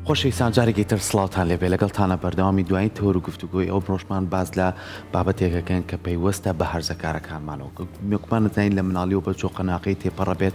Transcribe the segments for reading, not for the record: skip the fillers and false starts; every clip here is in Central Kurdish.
خۆشەویستان جارێکی تر سڵاوتان لێبێ لەگەڵتانە بەردەوامی دوایین تەوەر و گفتوگۆی ئەو ڕۆژمان باس لە بابەتێکەکەن کە پەیوەستە بە هەرزەکارەکانمانەوە مێکمان نەزانین لە مناڵیەوە بە جۆقەناقەی تێپەڕە بێت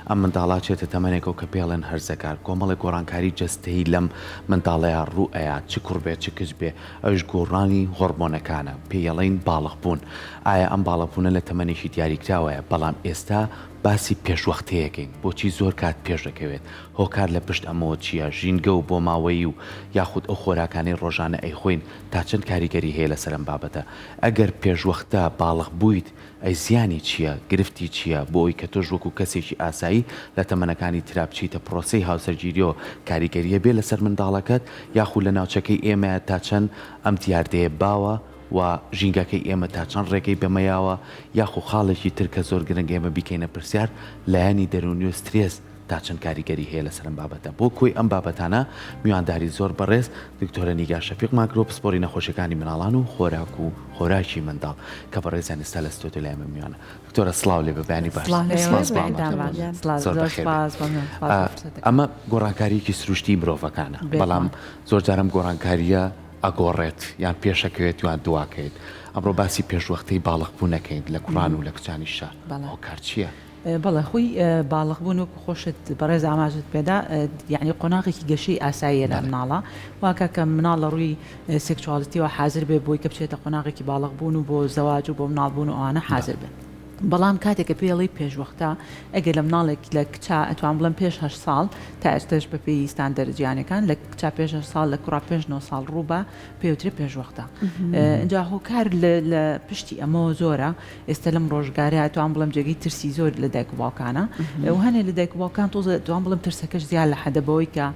ئەم منداڵە چێتە تەمەنێکەوە کە پێڵێن هەرزەکار کۆمەڵێک گۆڕانکاری جەستەیی لەم منداڵەیە ڕوو ئەیات چ کوڕ بێت چ کچ بێ ئەویش گۆڕانی هۆڕمۆنەکانە پێیەڵێین باڵغ بوون ئایا ئەم باڵغ بوونە لە تەمەنێکی دیاریکراوەیە بەڵام ئێستا باسی پێشوەختەیەکەین بۆچی زۆر کات پێش دەکەوێت هۆکار لە پشت ئەمەوە چییە ژینگە و بۆماوەیی و یاخود ئەو خۆراکانەی ڕۆژانە ئەیخۆین تا چەند کاریگەری هەیە لەسەر ئەم بابەتە ئەگەر پێشوەختە باڵغ بوویت ئەی زیانی چییە گرفتی چییە بۆ ئەوی کە تۆش وەکو کەسێکی ئاسایی لە تەمەنەکانی ترا بچیتە پرۆسەی هاوسەرگیریەوە کاریگەریە بێ لەسەر منداڵەکەت یاخود لە ناوچەکەی ئێمە تا چەند ئەم دیاردەیە باوە و ژینگەکەی ئێمە تا چەند ڕێگەی بەمە یاوە، یاخو خاڵێکی تر کە زۆر گرنگە ئێمە بیکەینە پرسیار، لایەنی دەروونی و سترێس تا چەند کاریگەری هەیە لەسەر ئەم بابەتە؟ بۆ کۆی ئەم بابەتانە میوانداری زۆر بەڕێز دکتۆرە نیگا شەفیق ماکرۆ پسپۆری نەخۆشیەکانی مناڵان و خۆراک و خۆراکی منداڵ کە بەڕێزیان ئێستا لە ستۆدیۆ لای ئێمە میوانە. دکتۆرە سڵاو لێ بێ بەیانی باش. سڵاو زۆر بەخێر بێن. ئەمە گۆڕانکاریەکی سروشتی مرۆڤەکانە بەڵام زۆر جار ئەم گۆڕانکاریە ئەگۆڕێت یان پێشەکەوێت یان دواکەوێت ئەمڕۆ باسی پێشوەختەی باڵغ بوون ئەکەین لە کوڕان و لە کچانیشا هۆکار چییە؟ بەڵێ خۆی باڵغ بوون وەکو خۆشت بەڕێز ئاماژەت پێدا یعنی قۆناغێکی گەشەی ئاساییە لە مناڵە واکە کە مناڵ لە ڕووی sexuality یەوە حازر بێ بۆی کە بچێتە قۆناغێکی باڵغ بوون و بۆ زەواج و بۆ مناڵ بوون و ئەوانە حازر بێ. بەڵام کاتێک کە پێی ئەڵێی پێشوەختە ئەگەر لە مناڵێک لە کچا ئەتوان بڵێم پێش هەشت ساڵ تا ئێستەش بە پێی ستاندەرە جیهانیەکان لە کچا پێش هەشت ساڵ لە کوڕا پێش نۆ ساڵ ڕوو بە پێوترێ پێشوەختە ئینجا هۆکار لە پشتی ئەمەوە زۆرە ئێستا لەم ڕۆژگارە ئەتوان بڵێم جێگەی ترسی زۆر لە دایک و باوکانە و هەنێ لە دایک و باوکان تۆزە توان بڵێم ترسەکەش زیاد لە حەدە بەوەی کە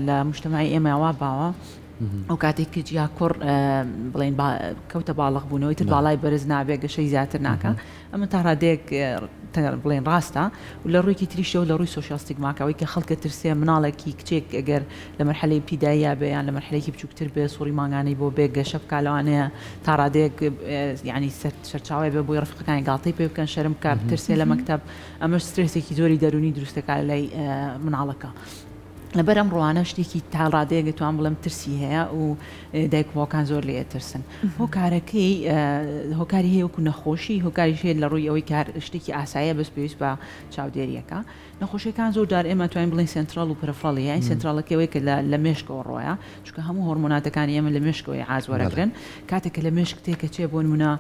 لە مجتەمەعی ئێمە وا باوە ئەو کاتێک کچ یا کوڕ بڵێن کەوتە باڵغ بوونەوەی تر باڵای بەرز نابێ گەشەی زیاتر ناکە ئەمە تا ڕادەیەک بڵێن ڕاستە و لە ڕوویکی تریشەوە لە ڕووی social stigma کەەوەی کە خەڵکە ترسێ مناڵێکی کچێک ئەگەر لە مەرحەلەی ئیبتیداییا بێ یان لە مەرحەلێکی بچووکتر بێ سوڕی مانگانەی بۆ بێ گەشە بکا لەوانەیە تا ڕادەیەک یعنی سەرچاوەیە بێ بۆی ڕفقەکانی گاڵتەی پێ بکەن شەرم بکا بترسێ لە مەکتەب ئەمەش سترێسێکی زۆری دەروونی دروستەکە لای مناڵەکە. لەبەر ئەم ڕوانە شتێکی تا ڕادەیەک دەتوان بڵێم ترسی هەیە و دایک و باوکان زۆر لێ ترسن هۆکارەکەی هۆکاری هەیە وەکو نەخۆشی هۆکاریش هەیە لە ڕووی ئەوەی کار شتێکی ئاساییە بەس پێویست بە چاودێریەکە نەخۆشیەکان زۆر جار ئێمە توانین بڵێین سێنتراڵ و peripheral ی یانی سێنتراڵەکەی ئەوەیە کە لە مێشکەوە ڕۆیە چونکە هەموو هۆرمۆناتەکانی ئێمە لە مێشکەوە ئیعاز وەرەگرن کاتێک کە لە مێشک تێکەچێ بۆ نمونە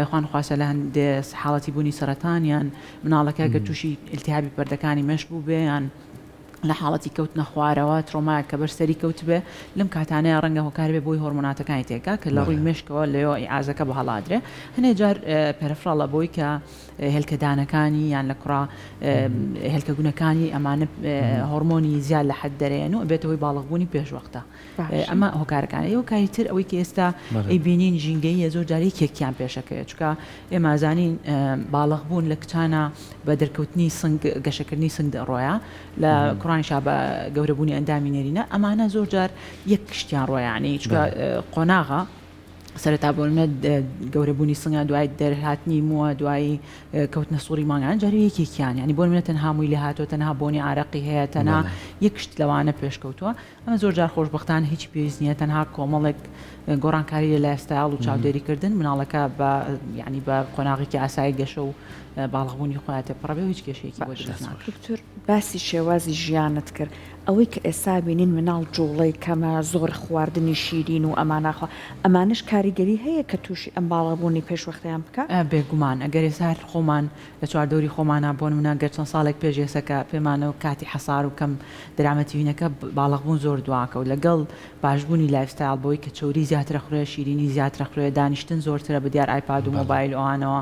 خوانخواستە لە هەندێ حاڵەتی بوونی سەرەتان یان مناڵەکە گەر تووشی ئیلتیهابی پەردەکانی مێشک بووبێ یان لە حاڵەتی کەوتنە خوارەوە، trauma یەک کە بەر سەری کەوتبێ، لەم کاتانەیا ڕەنگە هۆکار بێ بۆی هۆرمۆناتەکانی تێکا کە لە ڕووی مێشکەوە لەوێوە ئیعازەکە بە هەڵە ئەدرێ. هەنێ جار peripheral ە بۆی کە هێلکەدانەکانی یان لە کوڕا هێلکە گونەکانی ئەمانە هۆرمۆنی زیاد لە حەد دەرێن و ئەبێتە هۆی باڵغبوونی پێشوەختە. ئەمە هۆکارەکانە. هۆکاری تر ئەوەی کە ئێستا ئەیبینین ژینگەییە زۆر جار یەکێکیان پێشەکەوێت چونکە ئێمە ئەزانین باڵغ بوون لە کچانە بە دەرکەوتنی سنگ گەشەکردنی سنگ دەڕۆیە لە کوڕانیشا بە گەورەبوونی ئەندامی نێرینە ئەمانە زۆر جار یەک شتیان ڕۆیانی چونکە قۆناغە سەرەتا بۆ نمونە گەورەبوونی سنگە دوای دەرهاتنی مووە دوایی کەوتنە سوڕی مانگان جاری یەکێکیان یانی بۆ نمونە تەنها مووی لێ هاتووە تەنها بۆنی عارەقی هەیە تەنها یەک شت لەوانە پێشکەوتووە ئەمە زۆر جار خۆشبەختانە هیچی پێویست نییە تەنها کۆمەڵێک گۆڕانکاری لە lifestyle و چاودێریکردن مناڵەکە بە یعنی بە قۆناغێکی ئاسایی گەشە و باڵغبوونی خۆیان تێپەڕێ و هیچ کێشەیەکی بۆ دروست ناکات. دکتۆر باسی شێوازی ژیانت کرد ئەوەی کە ئێستا بینین مناڵ جوڵەی کەمە زۆر خواردنی شیرین و ئەمانە خوا ئەمانەش کاریگەری هەیە کە توشی ئەم باڵغبوونی پێشوەختەیان بکا؟ بێگومان ئەگەر ئێستا هەر خۆمان لە چواردەوری خۆمانا بۆ نمونە گەر چەند ساڵێک پێش ئێستا کە پێمانەوە کاتی حەسار و کەم دەرامەتی هینەکە باڵغبوون زۆر دواکەوت لەگەڵ باشبوونی lifestyle بەوەی کە چەوری زیاتر ئەخورێ شیرینی زیاتر ئەخورێ دانیشتن زۆرترە بە دیار ئایپاد و مۆبایل و ئەوانەوە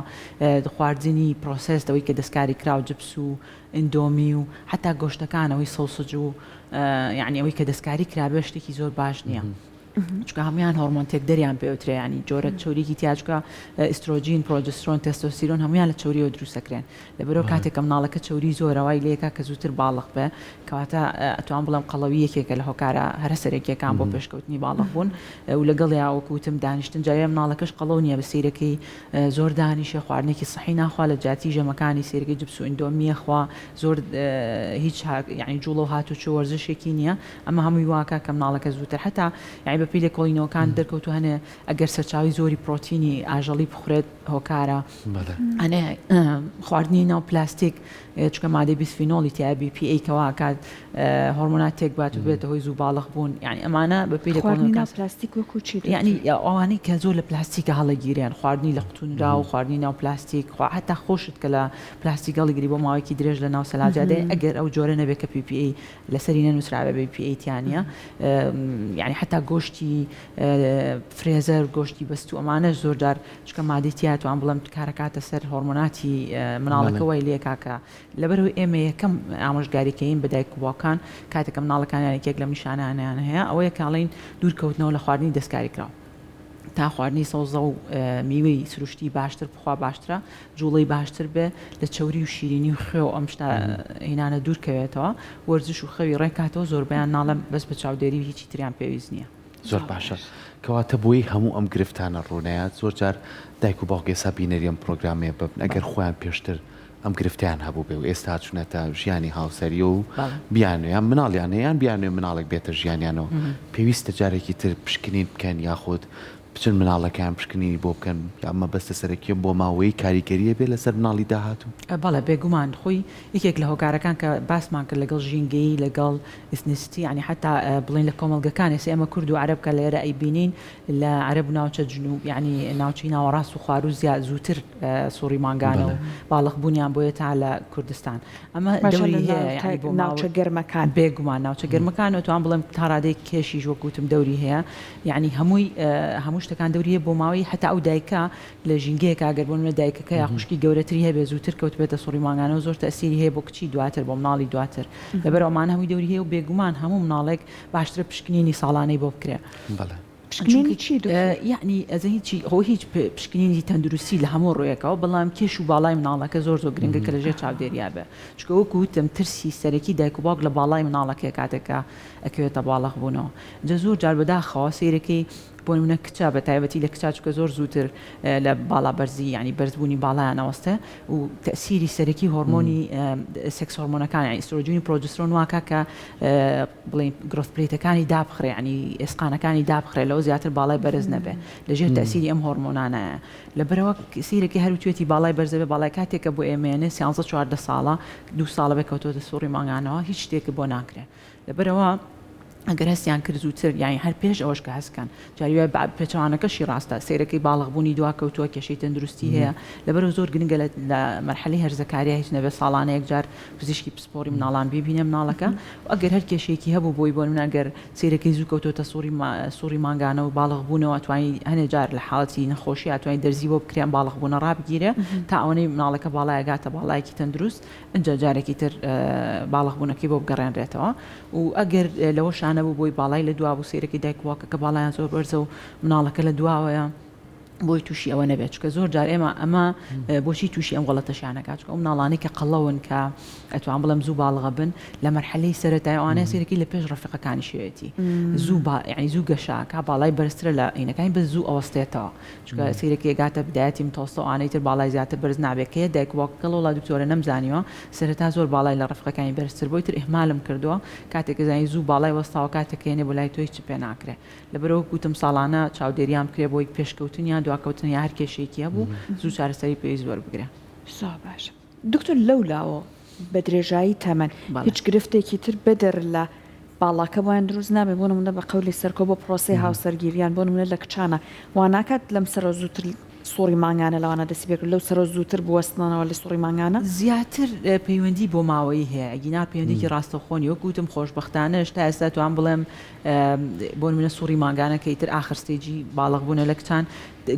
خواردنی processed ئەوەی کە دەستکاری کراو جپس و ئیندۆمی و حەتا گۆشتەکان ئەوەی sausage و یانی ئەوەی کە دەستکاری کرابێ شتێکی زۆر باش نییە. چونکە هەموویان هۆرمۆن تێکدەریان پێوترێ ینی جۆرە چوریکی تیاچکە ئیسترۆجین پرۆجسترۆن تێستۆستیرۆن هەمویان لە چوریەوە دروستەکرێن لەبەرەوە کاتێک کە مناڵەکە چەوری زۆرە وای لێکا کە زووتر باڵق بێ کەواتە ئەتوان بڵێم قەڵەوی یەکێکە لە هۆکارە هەرە سەرەکیەکان بۆ پێشکەوتنی باڵق بوون و لەگەڵیا وەکو وتم دانیشتن جاوێ مناڵەکەش قەڵەو نییە بە سیرەکەی زۆر دانیشە خواردنێکی سەحی ناخوا لە جیاتی ژەمەکانی سیرەکەی جپس و ئیندۆمیە خوا زۆر هیچ یعنی جوڵە و هاتوچۆ وەرزشێکی نییە ئەمە هەمووی واکە کە مناڵەکە زووتر حتا یعنی بە پێی لێکۆڵینەوەکان دەرکەوتو هەنێ ئەگەر سەرچاوی زۆری پرۆتینی ئاژەڵی بخورێت هۆکارە ئەنێ خواردنی ناو پلاستیک چونکە مادەی بیسفینۆڵی تیا BPA کەوا ئەکات هۆرمۆنات تێک بات و بێتە هۆی زوو باڵغ بوون یعنی ئەمانە بە پێی خواردنی ناو پلاستیک وەکو چی دکتۆر؟ یعنی ئەوانەی کە زۆر لە پلاستیکە هەڵەگیرێن خواردنی لە قوتونراو خواردنی ناو پلاستیک خوا هەتا خۆشت کە لە پلاستیک هەڵیگری بۆ ماوەیەکی درێژ لە ناو سەلاجە دێ ئەگەر ئەو جۆرە نەبێت کە BPA لەسەری نەنووسرابێ BPA تیا نییە یعنی حتا گۆشتی freezer گۆشتی بەستوو ئەمانەش زۆر جار چونکە مادەی تیا توان بڵێم کارەکاتە سەر هۆرمۆناتی مناڵەکە وای لێکا کە لەبەرەوەی ئێمە یەکەم ئامۆژگاری کەین بە دایک و باوکان کاتێک کە مناڵەکانیان یەکێک لەم نیشانانیان هەیە ئەوەیە کە ئەڵێین دوورکەوتنەوە لە خواردنی دەستکاری کراو تا خواردنی سەوزە و میوەی سروشتی باشتر بخوا باشترە جوڵەی باشتر بێ لە چەوری و شیرینی و خوێ و ئەم شتە هینانە دوور کەوێتەوە وەرزش و خەوی ڕێکاتەوە زۆربەیان ناڵێم بەس بە چاودێری و هیچی تریان پێویست نییە. زۆر باشە کەواتە بۆی هەموو ئەم گرفتانە ڕوونەیات زۆر جار دایک و باوک ئێستا بینەری ئەم پرۆگرامەیە ببن ئەگەر خۆیان پێشتر ئەم گرفتیان هەبوو بێ و ئێستا چونەتە ژیانی هاوسەری و بیانوێ یان مناڵیان هەیە یان بیانوێ مناڵێک بێتە ژیانیانەوە پێویستە جارێکی تر پشکنین بکەن یاخود بچن مناڵەکەیان پشکنینی بۆ بکەن یا مەبەستە سەرەکیە بۆ ماوەیی کاریگەریە بێ لەسەر مناڵی داهاتوو؟ بەڵێ بێگومان خۆی یەکێک لە هۆکارەکان کە باسمان کرد لەگەڵ ژینگەیی لەگەڵ ethnicity یانی حەتا بڵێین لە کۆمەڵگەکان ئێستا ئێمە کورد و عەرەب کە لێرە ئەیبینین لە عەرەب و ناوچە جنوب یانی ناوچەی ناوەڕاست و خواروو زیا زووتر سوڕی مانگانە و باڵغ بوونیان بۆیە تا لە کوردستان ئەمە باشە دەوری لە هەیە یانی بۆ ماوەی ناوچە گەرمەکان. بێگومان ناوچە گەرمەکان و ئەتوانم بڵێم تا ڕادەیەک کێشیش وەک وتم دەوری هەیە یانی هەمووی هەموو شتەکان دەوری هەیە بۆ ماوەی حەتا ئەو دایکە لە ژینگەیەکا گەر بۆ نمونە دایکەکە یا خوشکی گەورەتری هەبێ زووتر کەوتبێتە سوڕی مانگانەوە زۆر تەئسیری هەیە بۆ کچی دواتر بۆ مناڵی دواتر لەبەر ئەمانە هەمووی دەوری هەیە و بێگومان هەموو مناڵێک باشترە پشکنینی ساڵانەی بۆ بکرێ. بەڵێ. پشکنینی چی دکتۆر؟ یەعنی ئەزانی چی خۆ هیچ پشکنینی تەندروستی لە هەموو ڕوویەکەوە بەڵام کێش و باڵای مناڵەکە زۆر زۆر گرنگە کە لەژێر چاودێریا بێ چونکە وەکو وتم ترسی سەرەکی دایک و باوک لە باڵای مناڵەکەیە کاتێک کە ئەکەوێتە باڵغ بوونەوە جا زۆر جار بەداخەوە سەیرەکەی بۆ نمونە کچە بە تایبەتی لە کچا چونکە زۆر زووتر لە باڵا بەرزی یانی بەرزبوونی باڵایان ئەوەستێ و تەئسیری سەرەکی هۆرمۆنی سێکس هۆرمۆنەکان یانی ئیسترۆجین و پرۆجسترۆن واکا کە بڵێین growth plate ەکانی دابخرێ یانی ئێسقانەکانی دابخرێ لەوە زیاتر باڵای بەرز نەبێ لەژێر تەئسیری ئەم هۆرمۆنانایە لەبەرئەوە سەیرەکەی هەر وتوێتی باڵای بەرزە بێ باڵای کاتێکە بۆ ئێمەیەنێ سیانزە 14 ساڵە دوو ساڵە بێ کەوتۆتە سوڕی مانگانەوە هیچ شتێکت بۆ ناکرێ لەبەرئەوە ئەگەر هەستیان کرد زووتر یانی هەر پێش ئەوەش کە هەست کەن جاری وایە بە پێچەوانەکەشی ڕاستە سەیرەکەی باڵغ بوونی دوا کەوتووە کێشەی تەندروستی هەیە لەبەرئەوە زۆر گرنگە لە لە مەرحەلەی هەرزەکارییا هیچ نەبێت ساڵانە یەکجار پزیشکی پسپۆڕی مناڵان بیبینێ مناڵەکە و ئەگەر هەر کێشەیەکی هەبوو بۆی بۆ نمونە ئەگەر سەیرەکەی زوو کەوتۆتە سوڕی سوڕی مانگانە و باڵغ بوونەوە ئەتوانی هەنێ جار لە حاڵەتی نەخۆشی ئەتوانی دەرزی بۆ بکرێ ئەم باڵغ بوونە ڕابگیرێ تا ئەوەنەی مناڵەکە باڵای ئەگاتە باڵایەکی تەندروست ئنجا جارێکی تر باڵغ بوونەکەی بۆ بگەڕێنرێتەوە و ئەگەر لەوەشا نەبوو بۆی باڵای لە دوا بوو سەیرەکەی دایک و باوکەکە باڵایان زۆر بەرزە و مناڵەکە لە دواوەیە بۆی تووشی ئەوە نەبێت چونکە زۆر جار ئێمە ئەمە بۆچی تووشی ئەم غەڵەتەشیان نەکات چونکە ئەو مناڵانەی کە قەڵەون کە ئەتوان بڵێم زوو باڵغە بن لە مەرحەلەی سەرەتای ئەوانەیە سەیرەکەی لە پێش ڕەفیقەکانی شێتی زوو با یعنی زوو گەشاکە باڵای بەرزترە لە ئینەکانی بەس زوو ئەوەستێتەوە چونکە سەیرەکەی ئەگاتە بدایەتی متەوەستە ئەوانەی تر باڵای زیاتر بەرز نابێت کە یە دایک و باوکەکە وەڵا دکتۆرە نەمزانیوە سەرەتا زۆر باڵای لە ڕەفیقەکانی بەرزتر بۆی تر ئیهمالم کردووە کاتێک کە زانی زوو باڵای وەستاوە کاتێک کە یەنێ بۆ لای تۆ هیچ پێ ناکرێ لەبەرئەوە گوتم ساڵانە چاودێریان بکرێ بۆی پێشکەوتن یان دواکەوتن یا هەر کێشەیەکی هەبوو زوو چارەسەری پێویست وەربگرێ. زۆر باشە دکتۆر لەولاوە بە درێژایی تەمەن هیچ گرفتێکی تر بەدەر لە باڵاکە بۆیان دروست نابێت بۆ نمونە بە قەولی سەرکۆ بۆ پرۆسەی هاوسەرگیریان بۆ نمونە لە کچانە وا ناکات لەم سەرەوە زووتر سوڕی مانگانە لەوانە دەستی پێکرد لەو سەرەوە زووتر بوەستنەوە لە سوڕی مانگانە؟ زیاتر پەیوەندی بۆماوەیی هەیە ئەگینا پەیوەندیەکی ڕاستەوخۆ نیە وەک وتم خۆشبەختانەش تا ئێستا توان بڵێم بۆ نمونە سوڕی مانگانە کە ئیتر ئاخر stage ی باڵغ بوونە لە کچان.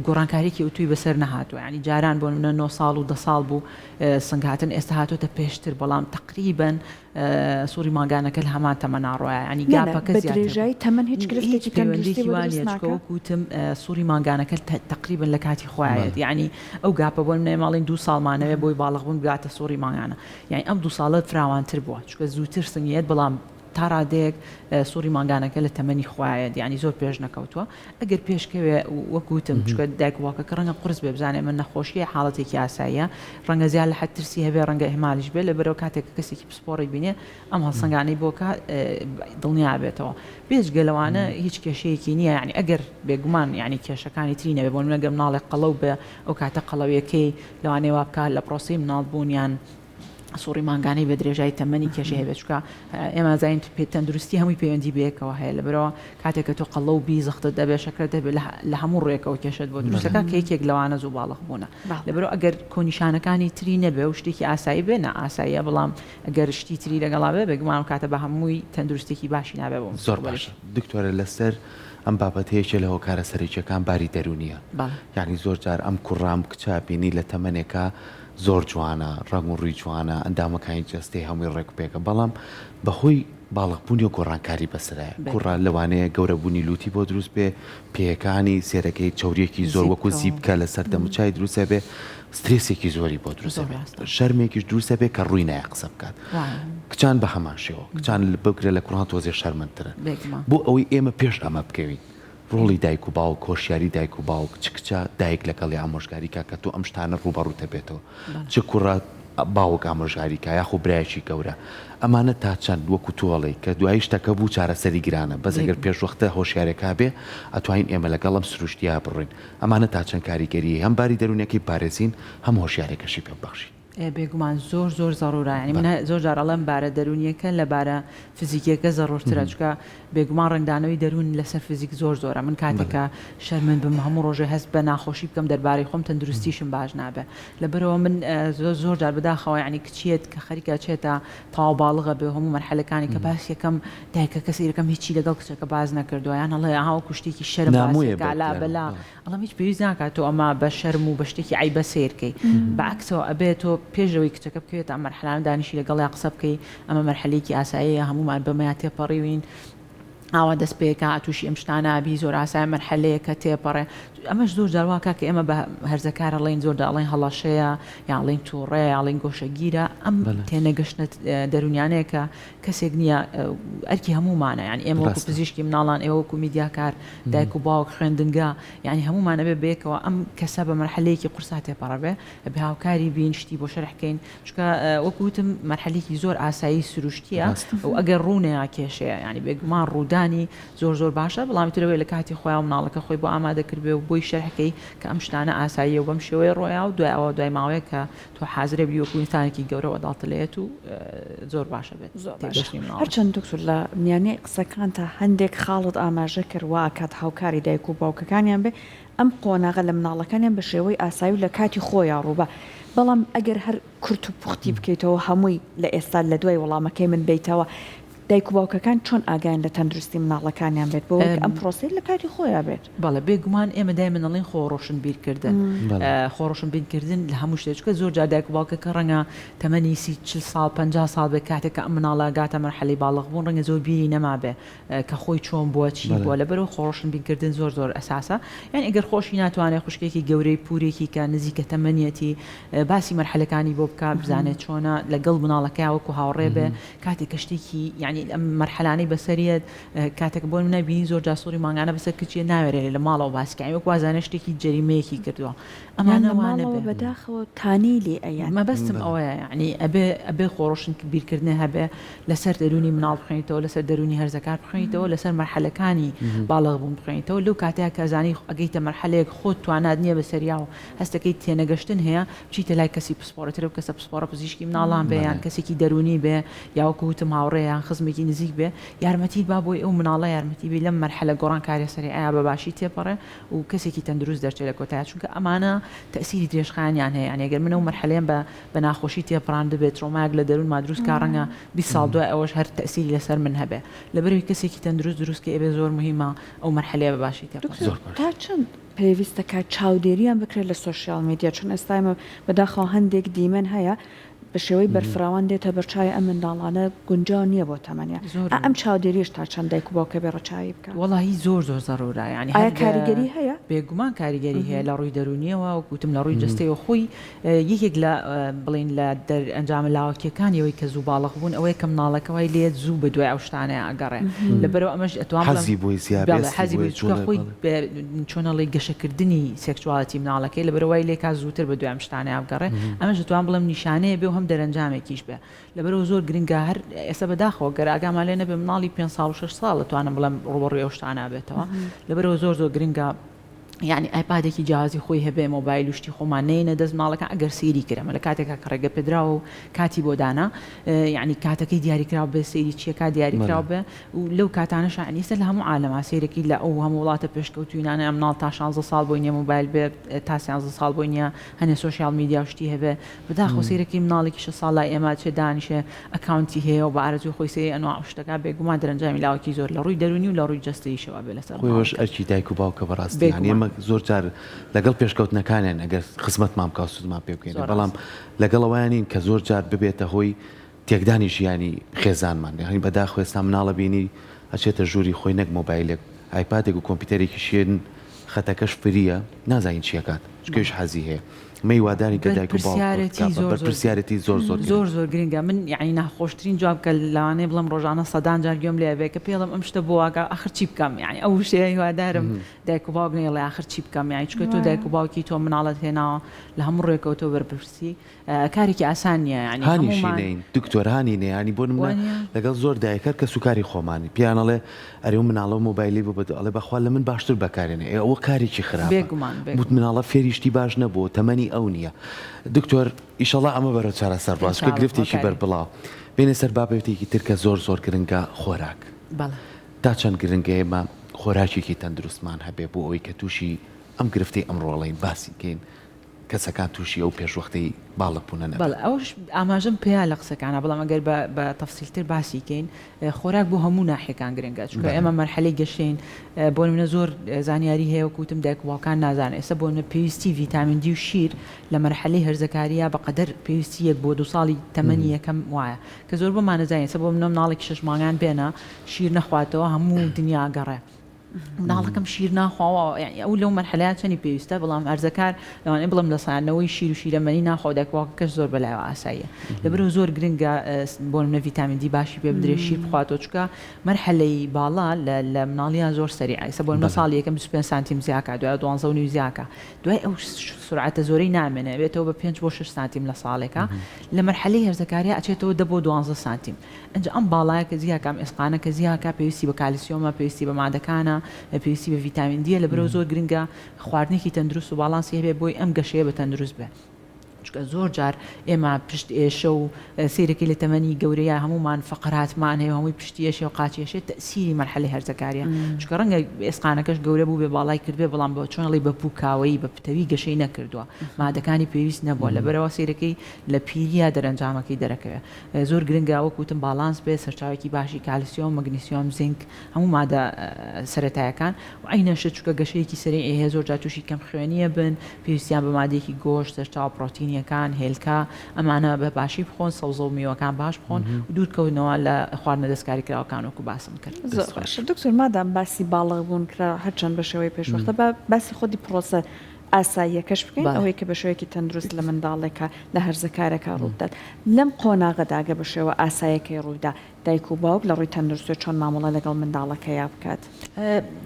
گۆڕانکاریەکی ئەوتۆی بەسەر نەهاتووە یانی جاران بۆ نمونە 9 ساڵ و 10 ساڵ بوو سنگ هاتن ئێستا هاتۆتە پێشتر بەڵام تقریبا سوڕی مانگانەکە لە هەمان تەمەنا ڕۆیە یانی نا نا گاپەکە بە زیاتر بوو. درێژایی تەمەن هیچ هیچ گرفتێکی تەندروستی پەیوەندیەکی بۆ وا دروست نییە چونکە ناکا؟ وەکو وتم سوڕی مانگانەکە تقریبا لە کاتی خۆیایەت بەڵێ. یانی ئەو گاپە بۆ نمونە ئێمە ئەڵێین دوو ساڵمانەوێ بۆی باڵغ بوون بگاتە سوڕی مانگانە یانی ئەم دوو ساڵە فراوانتر بووە چونکە زووتر سنگیەت بەڵام تا ڕادەیەک سوڕی مانگانەکە لە تەمەنی خۆیایەت یانی زۆر پێش نەکەوتووە ئەگەر پێش کەوێ وەک وتم چونکە دایک و باوکەکە ڕەنگە قورس بێ بزانێ ئەمە نەخۆشیە حاڵەتێکی ئاساییە ڕەنگە زیاد لە حەد ترسی هەبێ ڕەنگە ئیهمالیش بێ لەبەرئەوە کاتێک کە کەسێکی پسپۆڕی بینێ ئەم هەڵسەنگانەی بۆ کا دڵنیا بێتەوە بێجگە لەوانە هیچ کێشەیەکی نییە یعنی ئەگەر بێگومان یعنی کێشەکانی تری نەبێ بۆ نمونە گەر مناڵێک قەڵەو بێ ئەو کاتە قەڵەویەکەی لەوانەیە وا بکات لە پرۆسەی مناڵبوون یان سوڕی مانگانەی بە درێژای تەمەنی کێشەی هەبێت چونکە ئێمە زانین تەندروستی هەمووی پەیوەندی بەیەکەوە هەیە لەبەرەوە کاتێک کە تۆ قەڵەو بی زەختت دەبێت شەکرەت دەبێت لە هەموو ڕوویەکەوە کێشەت بۆ دروستەکە کە یەکێک لەوانە زوو باڵغ بوونە لەبەرەوە ئەگەر کۆنیشانەکانی تری نەبێ و شتێکی ئاسایی بێ نا ئاساییە بەڵام ئەگەر شتی تری لەگەڵا بێ بێگومان ئەو کاتە بە هەمووی تەندروستێکی باشی نابێ بۆ زۆر باشە دکتۆرە لەسەر ئەم بابەتە یەکێ لە هۆکارە سەرەکیەکان باری دەروونیە یانی زۆر جار ئەم کوڕە ئەم کچە بینی لە تەمەنێکا زۆر جوانە، ڕەنگ و ڕووی جوانە، ئەندامەکانی جەستەی هەمووی ڕێک و پێکە، بەڵام بەهۆی باڵغبوونیەوە گۆڕانکاری بەسەرایە، کوڕە لەوانەیە گەورەبوونی لووتی بۆ دروست بێ، پێیەکانی، سێرەکەی چەورییەکی زۆر وەکوو زیپکە لەسەر دەموچاوی دروست ئەبێ، سترێسێکی زۆری بۆ دروست ئەبێ، شەرمێکیش دروست ئەبێ کە ڕووی نایە قسە بکات. کچان بە هەمان شێوە، کچان بگرە لە کوڕان تۆزێ شەرمنترن. بۆ ئەوەی ئێمە پێش ئەمە بکەوین، ڕۆڵی دایک و باوک، هۆشیاری دایک و باوک، چ کچە دایک لەگەڵی ئامۆژگاری کا کە تۆ ئەم شتانە ڕووبەڕووت ئەبێتەوە، چ کوڕە باوک ئامۆژگاری کا یاخۆ برایەکی گەورە، ئەمانە تا چەند وەکو تۆ ئەڵێی کە دوایی شتەکە بوو چارەسەری گرانە، بەس ئەگەر پێشوەختە هۆشیارێکا بێ ئەتوانین ئێمە لەگەڵ ئەم سروشتییە بڕۆین، ئەمانە تا چەند کاریگەریی هەم باری دەروونیەکەی بپارێزین هەم هۆشیارێکەشی پێ ببەخشین. بێگومان زۆر زۆر زەڕورە یانی من زۆر جار ئەڵێم بارە دەروونیەکە لە بارە فزیکیەکە زەڕورترە چونکە بێگومان ڕەنگدانەوەی دەروون لەسەر فزیک زۆر زۆرە من کاتێک کە شەرمن بم هەموو ڕۆژێ هەست بە ناخۆشی بکەم دەربارەی خۆم تەندروستیشم باش نابێ لەبەرەوە من زۆر زۆر جار بەداخەوە یانی کچیەت کە خەریکە چێتە تەواو باڵغە بێ هەموو مەرحەلەکانی کە باس یەکەم دایکەکە سەیرەکەم هیچی لەگەڵ کچەکە باس نەکردووە یان ئەڵێ ئەها وەکو شتێکی شەرم نامۆیە باسێکا لا بەلا ئەڵێم هیچ پێویست ناکات تۆ ئەمە بە شەرم و بە شتێکی عەیبە سەیر کەی بە عەکسەوە ئەبێ تۆ پێش لەوەی کچەکە بکەوێتە ئەم مەرحەلانە دانیشی لەگەڵیا قسە بکەی ئەمە مەرحەلەیەکی ئاساییە هەموومان بەمەیا تێپەڕیوین ئاوا دەست پێکا تووشی ئەم شتانە بی زۆر ئاسایە مەرحەلەیەکە تێپەڕێ ئەمەش زۆر جار وا کا کە ئێمە بە هەرزەکار ئەڵێین زۆر جار ئەڵێین هەڵەشەیە یان ئەڵێین تووڕەیە یان ئەڵێین گۆشەگیرە ئەم تێنەگەشتنە دەروونیانەیە کە کەسێک نییە ئەرکی هەموومانە یانی ئێمە وەکو پزیشکی مناڵان ئێوە وەکو میدیاکار دایک و باوک خوێندنگا یانی هەموومان ئەبێ بەیەکەوە ئەم کەسە بە مەرحەلەیەکی قورسا تێپەڕە بێ ئەبێ هاوکاری بین شتی بۆ شەرح کەین چونکە وەکو وتم مەرحەلێکی زۆر ئاسایی سروشتیە و ئەگەر ڕوونەیا کێشەیە یانی بێگومان ڕوودانی زۆر زۆر باشە بەڵام تر ئەوەیە لە کاتی خۆیا مناڵەکە خۆی بۆ ئامادە کردبێ و بۆی شەرح کەی کە ئەم شتانە ئاساییە و بەم شێوەیە ڕۆیا و دوای ئەوە دوای ماوەیەک کە تۆ حازرە بی وەکو ئینسانێکی گەورە وەداڵتە لێت و زۆر باشە بێت زۆر باشە هەرچەند دکتۆر لە میانەی قسەکانتا هەندێک خاڵت ئاماژە کرد وا ئەکات هاوکاری دایک و باوکەکانیان بێ ئەم قۆناغە لە مناڵەکانیان بە شێوەی ئاسایی و لە کاتی خۆیا ڕووبا بەڵام ئەگەر هەر کورت و پوختی بکەیتەوە هەمووی لە ئێستا لە دوای وەڵامەکەی من بێیتەوە دایک و باوکەکان چۆن ئاگایان لە تەندروستی مناڵەکانیان بێت بۆ ئەوەی کە ئەم پرۆسەیە لە کاتی خۆیا بێت؟ بەڵێ بێگومان ئێمە دایمەن ئەڵێین خۆ ڕۆشنبیرکردن خۆ ڕۆشنبیرکردن لە هەموو شتێک چونکە زۆر جار دایک و باوکەکە ڕەنگە تەمەنی سی چل ساڵ 50 ساڵ بێت کاتێک کە ئەم مناڵە گاتە مەرحەلەی باڵغ بوون ڕەنگە زۆر بیری نەمابێ کە خۆی چۆن بووە چی بووە لەبەرئەوە خۆ ڕۆشنبیرکردن زۆر زۆر ئەساسە یانی ئەگەر خۆشی ناتوانێت خوشکێکی گەورەی پورێکی کە نزیکە تەمەنیەتی باسی مەرحەلەکانی بۆ بکا بزانێت چۆنە لەگەڵ مناڵەکەیا وەکو هاوڕێ بێ کاتێک کە شتێکی یانی ئەم مەرحەلانەی بەسەریەت کاتێک بۆ نمونە بینی زۆر جار سوڕی مانگانە بەسەر کچیە ناوێرێ لە ماڵەوە باسی کە وەک وازانێ شتێکی جەریمەیەکی کردووە یان ئەمانە لە وانە ماڵەوە بێ بەداخەوە تانەی لێ ئەیەن. مەبەستم ئەوەیە یانی ئەبێ ئەبێ خۆڕۆشن بیرکردنێ هەبێ لەسەر دەروونی مناڵ بخوێنیتەوە لەسەر دەروونی هەرزەکار بخوێنیتەوە لەسەر مەرحەلەکانی باڵغ بوون بخوێنیتەوە لەو کاتەیە کە ئەزانی ئەگەیتە مەرحەلەیەک خۆت توانات نییە بەسەریا و هەستەکەی تێنەگەشتن هەیە بچیتە لای کەسی پسپۆڕی تر ئەو کەسە پسپۆڕە پزیشکی مناڵان بێ یان کەسێکی دەروونی بێ یا وەکو وتم هاوڕێ یان خزمێکی. خزمێکی نزیک بێ یارمەتیت با بۆی ئەو مناڵە یارمەتی بی لەم مەرحەلە گۆڕانکاریە سەریعەیا بە باشی تێپەڕێ و کەسێکی تەندروست دەرچێ لە کۆتایا چونکە ئەمانە تەئسیری درێژخایەنیان هەیە یانی گەر من ئەو مەرحەلەیەم بە بە ناخۆشی تێپەڕاندبێ ترۆمایەک لە دەروونما دروست کا ڕەنگە 20 ساڵ دوای ئەوەش هەر تەئسیری لەسەر من هەبێ لەبەرئەوەی کەسێکی تەندروست دروست کەی ئەبێ زۆر موهیمە ئەو مەرحەلەیە بە باشی تێپەڕێ. دکتۆر تا چەند پێویستە کە چاودێریان بکرێت لە سۆشیال میدیا چون ئێستا ئێمە بەداخەوە هەندێک دیمەن هەیە بە شێوەی بەرفراوان دێتە بەرچاوی ئەم منداڵانە گونجاو نییە بۆ تەمەنیان زۆر ئا ئەم چاودێریەش تا چەند دایک و باوکە بێ ڕەچاوی بکا؟ وەڵاهی زۆر زۆر زەرورە یانی ئایا هەر کاریگەری هەیە؟ بێگومان کاریگەری هەیە لە ڕووی دەروونیەوە وەک وتم لە ڕووی جەستەیەوە خۆی یەکێک لە بڵێین لە دەرئەنجامە لاوەکیەکانی ئەوەی کە زوو باڵغ بوون ئەوەیە کە مناڵەکە وای لێیەت زوو بە دوای ئەو شتانەیا ئەگەڕێ لەبەرئەوە ئەمەش ئەتوان بڵێم حەزی بۆی زیا بەڵێ بێستی حەزی بۆی بۆی چونکە جوڵێ خۆی بەڵێ چۆن ئەڵێی گەشەکردنی sexuality مناڵەکەی لەبەرئەوە وای لێکا زووتر بە دوای ئەم شتانەیا بگەڕێ ئەمەش دەتوانم بڵێم نیشانەیە بێ و هەم دەرەنجامێکیش بێ لەبەرئەوە زۆر گرنگە هەر ئێستا بەداخەوە گەر ئاگامان لێ نەبێ مناڵی پێنج ساڵ و شەش ساڵ دەتوانم بڵێم ڕووبەڕووی ئەو شتانە ئەبێتەوە لەبەرئەوە زۆر زۆر گرنگە یانی ئایپادێکی جیاوازی خۆی هەبێ مۆبایل و شتی خۆمان نەیەنە دەست مناڵەکان ئەگەر سەیری کرد ئەمە لە کاتێکا کە ڕێگە پێدراوە و کاتی بۆ دانا یانی کاتەکەی دیاریکراو بێ سەیری چیەکا دیاریکراو بێ و لەو کاتانەشا یانی ئێستا لە هەموو عالەما سەیرەکی لە ئەو هەموو وڵاتە پێشکەوتووینانە مناڵ تا شانزە ساڵ بۆی نیە مۆبایل بێ تا سیانزە ساڵ بۆی نیە هەنێ social media و شتی هەبێ بەداخەوە سەیرەکەی مناڵێکی شەش ساڵ لای ئێمە چێ دانیشێ account ی هەیە و بە ئارەزووی خۆی سەیری ئەنواع و شتەکا بێگومان دەرەنجامی لاوەکی زۆر لە ڕووی دەروونی و لە ڕووی جەستەییشەوە ئەبێ لەسەر خۆی ئەوەش مناڵەکە. ئەرکی دایک و باوکە بەڕاستی یانی بێگومان. ئێمە زۆر جار لەگەڵ پێشکەوتنەکانیان ئەگەر خزمەتمان بکا و سوودمان پێ بگەینێ زۆر بەڵام ڕاستە. لەگەڵ ئەوەیا نین کە زۆر جار ببێتە هۆی تێکدانی ژیانی خێزانمان یانی بەداخەوە ئێستا مناڵە بینی ئەچێتە ژووری خۆی نەک مۆبایلێک ئایپادێک و کۆمپیوتەرێکیش هێن خەتەکەش free یە نازانین چی ئەکات چونکە ئەویش حەزی هەیە ئەمە هیوادارین کە دایک و باوک بەرپرسیارێتی بە زۆر زۆر بەرپرسیارێتی زۆر زۆر زۆر گرنگە. زۆر گرنگە من یانی ناخۆشترین جواب کە لەوانەیە بڵێم ڕۆژانە سەدان جار گوێم لێ ئەبێ کە پێڵێم ئەم شتە بۆ واکا ئاخر چی بکەم یانی ئەو وشەیە هیوادارم دایک و باوک نەیڵێ ئاخر چی بکەم یانی چونکە تۆ دایک و باوکی تۆ مناڵت هێناوە لە هەموو ڕووێکەوە تۆ بەرپرسی کارێکی ئاسان نییە یانی هانیشی هەموومان نەین دکتۆر هانی نەی یانی بۆ نمونە وا نییە؟ لەگەڵ زۆر دایک هەر کەسوکاری خۆمانی پێیان ئەڵێ ئەرێ ئەو مناڵە مۆبایلی بۆ بەدە ئەڵێ بەخوا لە من باشتر بەکارێنێ ئێ ئەوە کارێکی خراپە بێگومان بوت بێگومان مناڵە فێری شتی باش نەبووە تەمەنی ئەو نییە دکتۆر ئیشەڵا ئەمە بەرەو چارەسەر ڕوا چونکە ئینشاڵا گرفتێکی هۆکاری بەربڵاوە بێینە سەر بابەتێکی تر کە زۆر زۆر گرنگە خۆراک بەڵێ. تا چەند گرنگە ئێمە خۆراکێکی تەندروستمان هەبێ بۆ ئەوەی کە تووشی ئەم گرفتەی ئەمڕۆڵەین باسی کەین کەسەکان تووشی ئەو پێشوەختەی باڵق بوونە نەبن. بەڵێ ئەوەش ئاماژەم پێیا لە قسەکانا بەڵام ئەگەر بە بە تەفسیلتر باسی کەین خۆراک بۆ هەموو ناحیەکان گرنگە چونکە ئێمە مەرحەلەی گەشەین بۆ نمونە زۆر زانیاری هەیە وەکو وتم دایک و باوکان نازانن ئێستا بۆ نمونە پێویستی ڤیتامین دی و شیر لە مەرحەلەی هەرزەکارییا بە قەدەر پێویستی یەک بۆ دوو ساڵی تەمەنی یەکەم وایە کە زۆربەمان نەزانین ئێستا بۆ نمونە مناڵێکی شەش مانگان بێنە شیر نەخواتەوە هەموو دنیا گەڕێ مناڵەکەم شیر ناخوا و یانی ئەو لەو مەرحەلەیە چەنی پێویستە بەڵام هەرزەکار لەوانەیە بڵێم لە سا نەوەی شیر و شیرەمەنی ناخوا و دایک و باوکەکەش زۆر بەلایەوە ئاساییە لەبەرئەوە زۆر گرنگە بۆ نمونە ڤیتامین دی باشی پێ بدرێ شیر بخواتەوە چونکە مەرحەلەی باڵا لە لە مناڵیان زۆر سەریعە ئێستا بۆ نمونە ساڵی یەکەم 25 سانتیم زیاکا دوای دوانزە و نیو زیاکا دوای ئەو سورعەتە زۆرەی نامێنێ ئەبێتەوە بە پێنج بۆ شەش سانتیم لە ساڵێکا لە مەرحەلەی هەرزەکاریا ئەچێتەوە دە بۆ دوانزە سانتیم ئینجا ئەم باڵایە کە زیاکا ئەم ئێسقانە کە زیاکا پێویستی بە کالسیۆمە پێویستی بە مادەکانە پێویستی بە ڤیتامین دیە لەبەرئەوە زۆر گرنگە خواردنێکی تەندروست و باڵانسی هەبێ بۆی ئەم گەشەیە بە تەندروست بێ چونکە زۆر جار ئێمە پشت ئێشە و سەیرەکەی لە تەمەنی گەورەیا هەموومان فەقەراتمان هەیە و هەمووی پشتی ئێشێ و قاچی ئێشێ تەئسیری مەرحەلەی هەرزەکاریە چونکە ڕەنگە ئێسقانەکەش گەورە بووبێ باڵای کردبێ بەڵام بە چۆن ئەڵێی بە پوکاوەیی بە پتەوی گەشەی نەکردووە مادەکانی پێویست نەبووە لەبەرئەوە سەیرەکەی لە پیرییا دەرەنجامەکەی دەرەکەوێ زۆر گرنگە وەک وتم باڵانس بێت سەرچاوەیەکی باشی کالسیۆم، مەگنیسیۆم، زینک هەموو مادە سەرەتایەکان و عەینەن شت چونکە گەشەیەکی سەریعی هەیە زۆر جار تووشی کەم خوێنیە بن پێویستیان بە مادەیەکی گۆشت سەرچاوە پڕۆتینیەکان هێلکە ئەمانە بە باشی بخۆن سەوزە و میوەکان باش بخۆن و دوور کەونەوە لە خواردنە دەستکاری کراوەکان وەکو باسم کرد. زۆر باشە دکتۆر مادام باسی باڵغ بوون کرا هەرچەند بە شێوەی پێشوەختە با باسی خۆدی پڕۆسە ئاساییەکەش بکەین، ئەوەی کە بە شێوەیەکی تەندروست لە منداڵێکا، لە هەرزەکارێکا ڕووبدات. لەم قۆناغەدا گەر بە شێوە ئاسایەکەی ڕوویدا، دایک و باوک لە ڕووی تەندروستیەوە چۆن مامەڵە لەگەڵ منداڵەکەیا بکات؟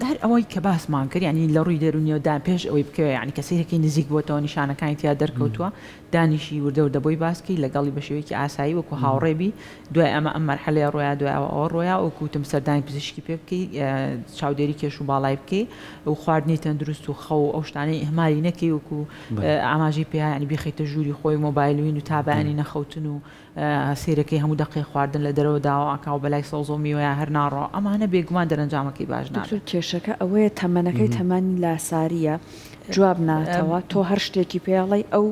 هەر ئەوەی کە باسمان کرد، یانی لە ڕووی دەروونیەوە دا پێش ئەوەی بکەوێ، یانی کە سەیرەکەی نزیک بۆتەوە، نیشانەکانی تیا دەرکەوتووە، دانیشی وردە وردە بۆی باس کەی، لەگەڵی بە شێوەیەکی ئاسایی وەکوو هاوڕێ بی، دوای ئەمە ئەم مەرحەلەیە ڕۆیا دوای ئەوە ئەوە ڕۆیا وەکو وتم سەردانی پزیشکی پێ بکەی چاودێری کێش و باڵای بکەی و خواردنی تەندروست و خەو ئەو شتانەی ئیهمالی نەکەی وەکو ئاماژەی پێ یانی بیخەیتە ژووری خۆی مۆبایل وین و تا بەیانی نەخەوتن و سەیرەکەی هەموو دەقەی خواردن لە دەرەوە داوا. تەواو ئەکا و بەلای سەوزە و میوەیا هەر ناڕۆ، ئەمانە بێگومان دەرەنجامەکەی باش نابێ. دکتۆر کێشەکە ئەوەیە تەمەنەکەی تەمەنی لاسارییە جواب ناتەوە تۆ هەر شتێکی پێ ئەڵێی ئەو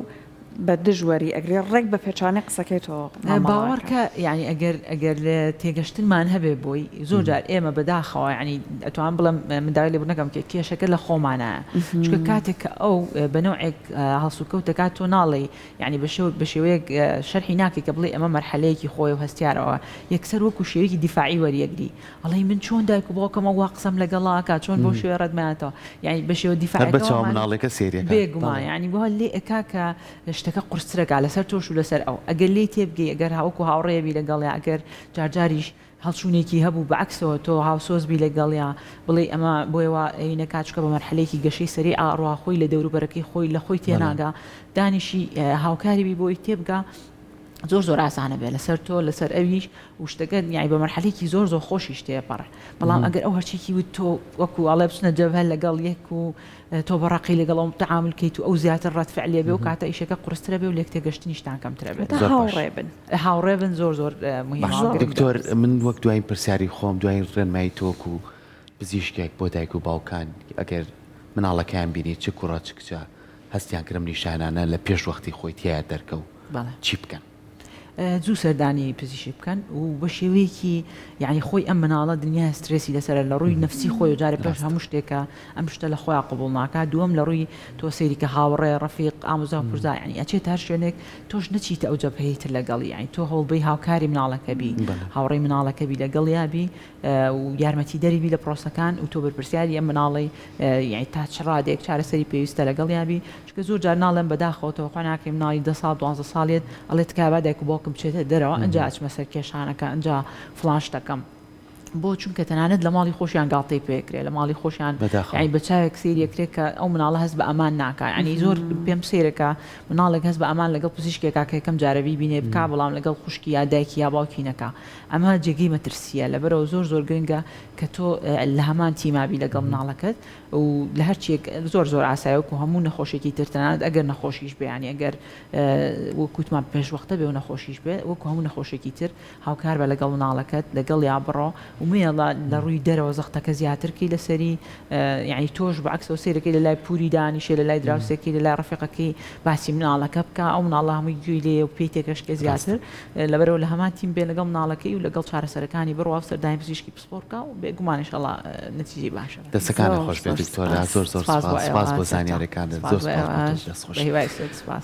بە دژ وەری ئەگرێ ڕێک بە پێچانەی قسەکەی تۆ مامەڵە باوەڕ کە یانی ئەگەر ئەگەر تێگەشتنمان هەبێ بۆی زۆر جار ئێمە بەداخەوە یانی ئەتوانم بڵێم من داوای لێبوردن ئەکەم کە کێشەکە لە خۆمانایە چونکە کاتێک کە ئەو بە نەوعێک هەڵسوکەوت دەکات تۆ ناڵێی یانی بە شێوە بە شێوەیەک شەرحی ناکەی کە بڵێی ئەمە مەرحەلەیەکی خۆیە و هەستیارەوە یەکسەر وەکو شێوەیەکی دیفاعی وەریەگری ئەڵێی من چۆن دایک و باوکم ئەو وا قسەم لەگەڵا ئەکا چۆن بەو شێوەیە ڕەتمەیاتەوە یانی بە شێوە هەر بە دیفاعەکەوە چاوە مان مناڵێکە سەیری ئەکا بێگومان بەڵێ. یانی وا لێ ئەکا کە شتەکە قورستر ئەکا لەسەر تۆش و لەسەر ئەو ئەگەر لێی تێبگەی ئەگەر وەکو هاوڕێ بی لەگەڵیا ئەگەر جارجاریش هەڵچوونێکی هەبوو بە عەکسەوە تۆ هاوسۆز بی لەگەڵیا بڵێی ئەمە بۆیە وا ئەینەکا چونکە بە مەرحەلەیەکی گەشەی سەریع ئەڕوا خۆی لە دەوروبەرەکەی خۆی لە خۆی بەڵێ. تێناگا دانیشی هاوکاری بی بۆی تێبگا زۆر زۆر ئاسانە بێ لەسەر تۆ لەسەر ئەویش و شتەکە یانی بە مەرحەلەیەکی زۆر زۆر خۆشیش تێپەڕێ بەڵام ئەگەر ئەو هەرچیکی وت تۆ وەکو ئەڵێ بچنە جەبهە لەگەڵ یەک و تۆ بە ڕەقی لەگەڵ ئەو تەعامول کەیت و ئەو زیاتر ڕەد فعلێ بێ و کاتە ئیشەکە قورسترە بێ و لێک تێگەشتنیشتان کەمترە بێت. زۆر باش. هاوڕێ بن. هاوڕێ بن زۆر زۆر مهمە باش و گرنگە. دکتۆر من وەک دوایین پرسیاری خۆم دوایین ڕێنمایی تۆ وەکو پزیشکێک بۆ دایک و باوکان ئەگەر مناڵەکەیان بینی چ کوڕە چ کچە هەستیان کرد ئەم نیشانانە لە پێش وەختی خۆی تیایا دەرکەو چی بکەن؟ زوو سەردانی پزیشک بکەن و بە شێوەیەکی یعنی خۆی ئەم مناڵە دنیای سترێسی لەسەرە لە ڕووی نفسی خۆی و جارێ پێش هەموو شتێکە ئەم شتە لە خۆیان قبوڵ ناکات دووەم لە ڕووی تۆ سەیری کە هاوڕێ ڕەفیق ئامۆزا و پورزا یعنی ئەچێتە هەر شوێنێک تۆش نەچیتە ئەو جەبهەی تر لەگەڵی یعنی تۆ هەوڵبەی هاوکاری مناڵەکە بی هاوڕێی مناڵەکە بی لەگەڵیا بی و یارمەتیدەری بی لە پرۆسەکان و تۆ بەرپرسیاری ئەم مناڵەی یانی تا چ ڕادەیەک چارەسەری پێویستە لەگەڵیا بی چونکە زۆر جار ناڵێم بەداخەوە تەوەقع ناکەی مناڵی دە ساڵ دوانزە ساڵیت ئەڵێ تکایە با دایک و باوکم بچێتە دەرەوە ئەنجا ئەچمە سەر کێشانەکە ئەنجا فڵان شتەکەم بۆ چونکە تەنانەت لە ماڵی خۆشیان گاڵتەی پێکرێ لە ماڵی خۆشیان یانی بە چاوێک سەیری ئەکرێ کە ئەو مناڵە هەست بە ئەمان ناکا یانی زۆر پێم سەیرە کە مناڵێک هەست بە ئەمان لەگەڵ پزیشکێکا کە یەکەم جارە بیبینێ بکا بەڵام لەگەڵ خوشکی یا دایکی یا باوکی نەکا ئەمە جێگەی مەترسییە، لەبەرئەوە زۆر زۆر گرنگە کە تۆ لە هەمان تیما بی لەگەڵ مناڵەکەت و لە هەرچیەک زۆر زۆر ئاسایە وەکو هەموو نەخۆشێکی تر تەنانەت ئەگەر نەخۆشیش بێ یانی ئەگەر وەکو وتمان پێشوەختە بێ و نەخۆشیش بێ وەکو هەموو نەخۆشێکی تر هاوکار بە لەگەڵ مناڵەکەت لەگەڵیا بڕۆ و مەیەڵە لە ڕووی دەرەوە زەختەکە زیاتر کەی لەسەری یانی تۆش بە عەکسەوە سەیرەکەی لە لای پوری دانیشێ لە لای دراوسێکەی لە لای ڕەفیقەکەی باسی مناڵەکە بکا ئەو مناڵە هەمووی گوێی لێیە و پێی تێکەشکێ زیاتر لەبەرئەوە لە هەمان تیم بێ لەگەڵ مناڵەکەی و لەگەڵ چارەسەرەکانی بڕوا و سەردانی پزیشکی پسپۆڕ بکا و بێگومان ئینشەڵا نەتیجەی باشە. دەستەکانت خۆش بێت دکتۆرە زۆر زۆر سوپاس سوپاس بۆ زانیاریەکانت زۆر سوپاس بۆ تۆش دەست خۆش. بەهیوای سوود سوپاس.